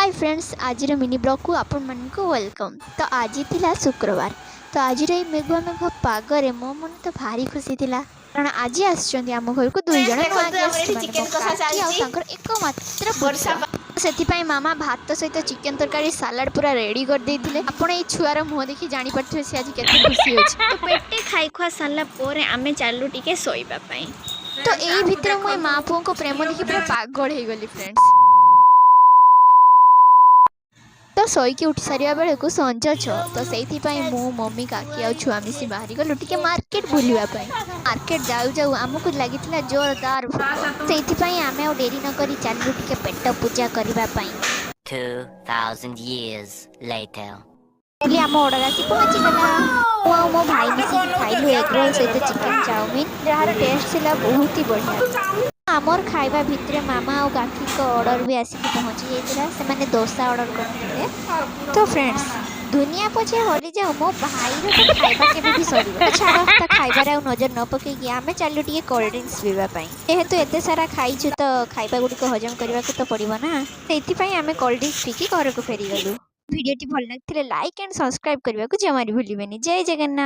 High friends, ଆଜିର mini ବ୍ଲଗ୍କୁ ଆପଣମାନଙ୍କୁ welcome. ତ ଆଜି ଥିଲା ଶୁକ୍ରବାର। ତ ଆଜିର ଏଇ ମେଘୁଆ ମେଘୁଆ ପାଗରେ ମୋ ମନ ତ ଭାରି ଖୁସି ଥିଲା, କାରଣ ଆଜି ଆସିଛନ୍ତି ଆମ ଘରକୁ ଦୁଇ ଜଣ ନୂଆ ଦେଖନ୍ତୁ, ଆମର ଗେଷ୍ଟ ଏଠି ମାନେ, ଚିକେନ ମୋ କଷା କାକି ଆଉ ଚାଲିଛି। ତାଙ୍କର ଏକମାତ୍ର ବର୍ଷା ପୁତ୍ର। ସେଥିପାଇଁ ମାମା ଭାତ ସହିତ ଚିକେନ ତରକାରୀ, ସାଲାଡ଼ ପୁରା ରେଡ଼ି କରିଦେଇଥିଲେ। ଆପଣ ଏଇ ଛୁଆର ମୁହଁ ଦେଖି ଜାଣିପାରୁଥିବେ ସେ ଆଜି କେତେ ଖୁସି ଅଛି। ତ ପେଟେ ଖାଇ ଖୁଆ ସାରିଲା ପରେ ଆମେ ଚାଲିଲୁ ଟିକେ ଶୋଇବା ପାଇଁ। ତ ଏଇ ଭିତରେ ମୁଁ ଏ ମା ପୁଅଙ୍କ ପ୍ରେମ ଦେଖି ପୁରା ପାଗଳ ହେଇଗଲି ଫ୍ରେଣ୍ଡସ୍। ତ ଶୋଇକି ଉଠି ସାରିବା ବେଳକୁ ସଞ୍ଜ 6। ତ ସେଇଥିପାଇଁ ମୁଁ, ମମି, କାକି ଆଉ ଛୁଆ ମିଶି ବାହାରି ଗଲୁ ଟିକେ ମାର୍କେଟ ବୁଲିବା ପାଇଁ। ମାର୍କେଟ ଯାଉ ଯାଉ ଆମକୁ ଲାଗିଥିଲା ଜୋରଦାର ଭୋକ। ସେଇଥିପାଇଁ ଆମେ ଆଉ ଡେରି ନ କରି ଚାଲିଲୁ ଟିକେ ପେଟ ପୂଜା କରିବା ପାଇଁ। 2,000 years later. ବୋଲି ଆମ ଅର୍ଡ଼ର ଆସି ପହଞ୍ଚିଗଲା। ମୁଁ ଆଉ ମୋ ଭାଇ ମିଶିକି ଖାଇଲୁ ଏଗ୍ ରୋଲ୍ ସହିତ ଚିକେନ ଚାଉମିନ, ଯାହାର ଟେଷ୍ଟ ଥିଲା ବହୁତ ହି ବଢ଼ିଆ। ଆମର ଖାଇବା ଭିତରେ ମାମା ଆଉ କାକିଙ୍କ ଅର୍ଡ଼ର ବି ଆସିକି ପହଞ୍ଚି ଯାଇଥିଲା। ସେମାନେ ଦୋସା ଅର୍ଡ଼ର କରିଥିଲେ। ତ ଫ୍ରେଣ୍ଡସ୍, ଦୁନିଆ ପଛେ ହରିଯାଉ, ମୋ ଭାଇର ତ ଖାଇବା କେବେ ବି ସରିବ। ଛାଡ଼, ତା ଖାଇବାରେ ଆଉ ନଜର ନ ପକେଇକି ଆମେ ଚାଲିଲୁ ଟିକେ କୋଲ୍ଡ ଡ୍ରିଙ୍କସ୍ ପିଇବା ପାଇଁ। ଯେହେତୁ ଏତେ ସାରା ଖାଇଛୁ, ତ ଖାଇବା ଗୁଡ଼ିକ ହଜମ କରିବାକୁ ତ ପଡ଼ିବ ନା। ସେଇଥିପାଇଁ ଆମେ କୋଲ୍ଡ ଡ୍ରିଙ୍କସ୍ ପିଇକି ଘରକୁ ଫେରିଗଲୁ। ଭିଡ଼ିଓଟି ଭଲ ଲାଗିଥିଲେ ଲାଇକ୍ ଆଣ୍ଡ ସବସ୍କ୍ରାଇବ୍ କରିବାକୁ ଜମାରୁ ଭୁଲିବେନି। ଜୟ ଜଗନ୍ନାଥ।